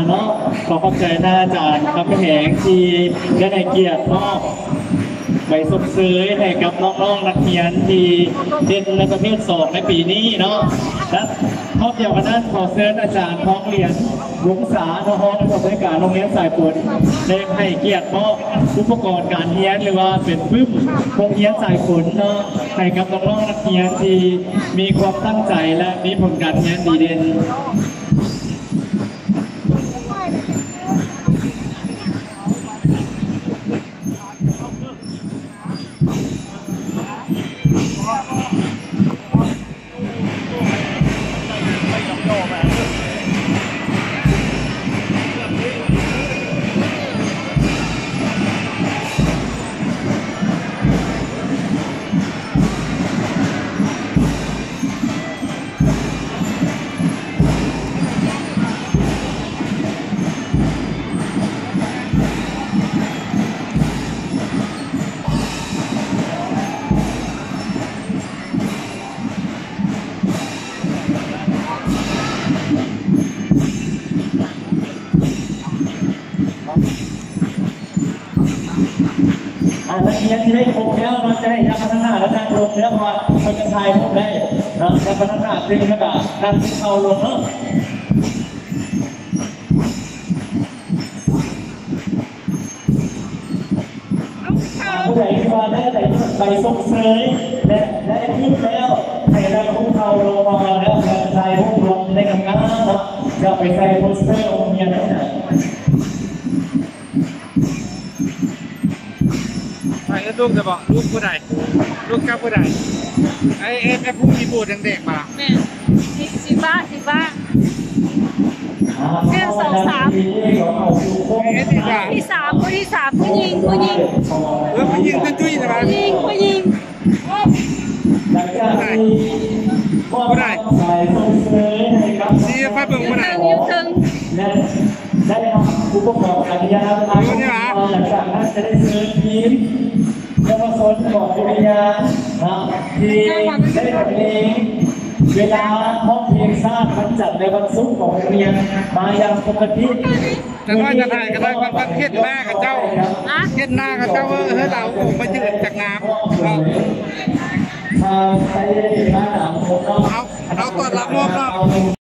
ເນາະ ຂໍຂອບໃຈທ່ານອາຈານຄຳແຫງທີ່ໄດ້ໃຫ້ກຽດມອບໃບຊົມເຊີຍໃຫ້ກັບນ້ອງໆນັກຮຽນທີ່ເດັ່ນໃນປະເພດສອງໃນປີນີ້ເນາະ ແລະ ພ້ອມດຽວກັນນັ້ນ ຂໍເຊີນອາຈານທອງຫຼຽນ ວົງສາ ເນາະ ຮອງຜູ້ອຳນວຍການໂຮງຮຽນສາຍຝົນ ໄດ້ໃຫ້ກຽດມອບອຸປະກອນການຮຽນ ຫຼືວ່າເປັນປຶ້ມໂຮງຮຽນສາຍຝົນເນາະ ໃຫ້ກັບນ້ອງໆນັກຮຽນທີ່ມີຄວາມຕັ້ງໃຈ ແລະ ມີຜົນການຮຽນດີເດັ່ນ. ອ່າ ນັກຮຽນທີ່ໄດ້ຄົບແລ້ວເນາະ ຈະໄດ້ນັບພະນັກງານ ແລະ ນັ່ງລົງເດີ ເພາະວ່າເພິ່ນຈະຖ່າຍຮູບໄດ້ເນາະ ນັບພະນັກງານຕື່ມ ແລ້ວກະນັ່ງເຂົ້າລົງເນາະ. ຜູ້ໃດທີ່ວ່າໄດ້ໃບຊົມເຊີຍ ແລະ ໄດ້ທຶນແລ້ວ ໃຫ້ນັ່ງຄຸກເຂົ່າລົງມາ ແລ້ວກະຖ່າຍຮູບລົງໃຫ້ງາມໆເນາະ ຈະໄປໃສ່ໂປສເຕີໂຮງຮຽນນັ້ນນະ. ໃຜເອີ້ນລູກໄດ້ບໍ່? ລູກຜູ້ໃດ? ລູກເຈົ້າຜູ້ໃດ? ໄອ້ ໄອ້ ໄອ້ຜູ້ມີໂບແດງໆບໍ່ລະ? ແມ່ນ ສີ ສີຟ້າ ສີຟ້າ ເຊື່ອງສອງສາມ ເຮັດດີກວ່າ ທີ່ສາມ ຜູ້ທີ່ສາມ ຜູ້ຍິງ ຜູ້ຍິງ ເອີ ຜູ້ຍິງຕຸ້ຍໆນະ ຜູ້ຍິງ ຜູ້ຍິງ. ຜູ້ໃດ? ຊີ້ໃຫ້ຂ້ອຍເບິ່ງຜູ້ໃດ? ຢູ່ເທິງ ຢູ່ເທິງ ແລະ ໄດ້ຮັບຜູ້ປະກອບການທີ່ໄດ້ຮັບການ ຢູ່ນີ້ຫວາ? ຫຼັງຈາກນັ້ນຈະໄດ້ເຊີນທີມເຍົາວະຊົນຂອງໂຮງຮຽນເນາະ ທີ່ໄດ້ບັນເລງເວລາຮ້ອງເພງຊາດວັນຈັນ ແລະ ວັນສຸກຂອງໂຮງຮຽນມາຢ່າງປົກກະຕິ. ຈັກໜ້ອຍຈະຖ່າຍກໍໄດ້ ມັນ ມັນເຫັນໜ້າເຂົາເຈົ້າ ຮະ? ເຫັນໜ້າເຂົາເຈົ້າ ເອີ ເອີ ລາວອອກມາຢືນຈາກນ້ຳເນາະ ເອົາ ເອົາຕອນຮັບມອບເນາະ.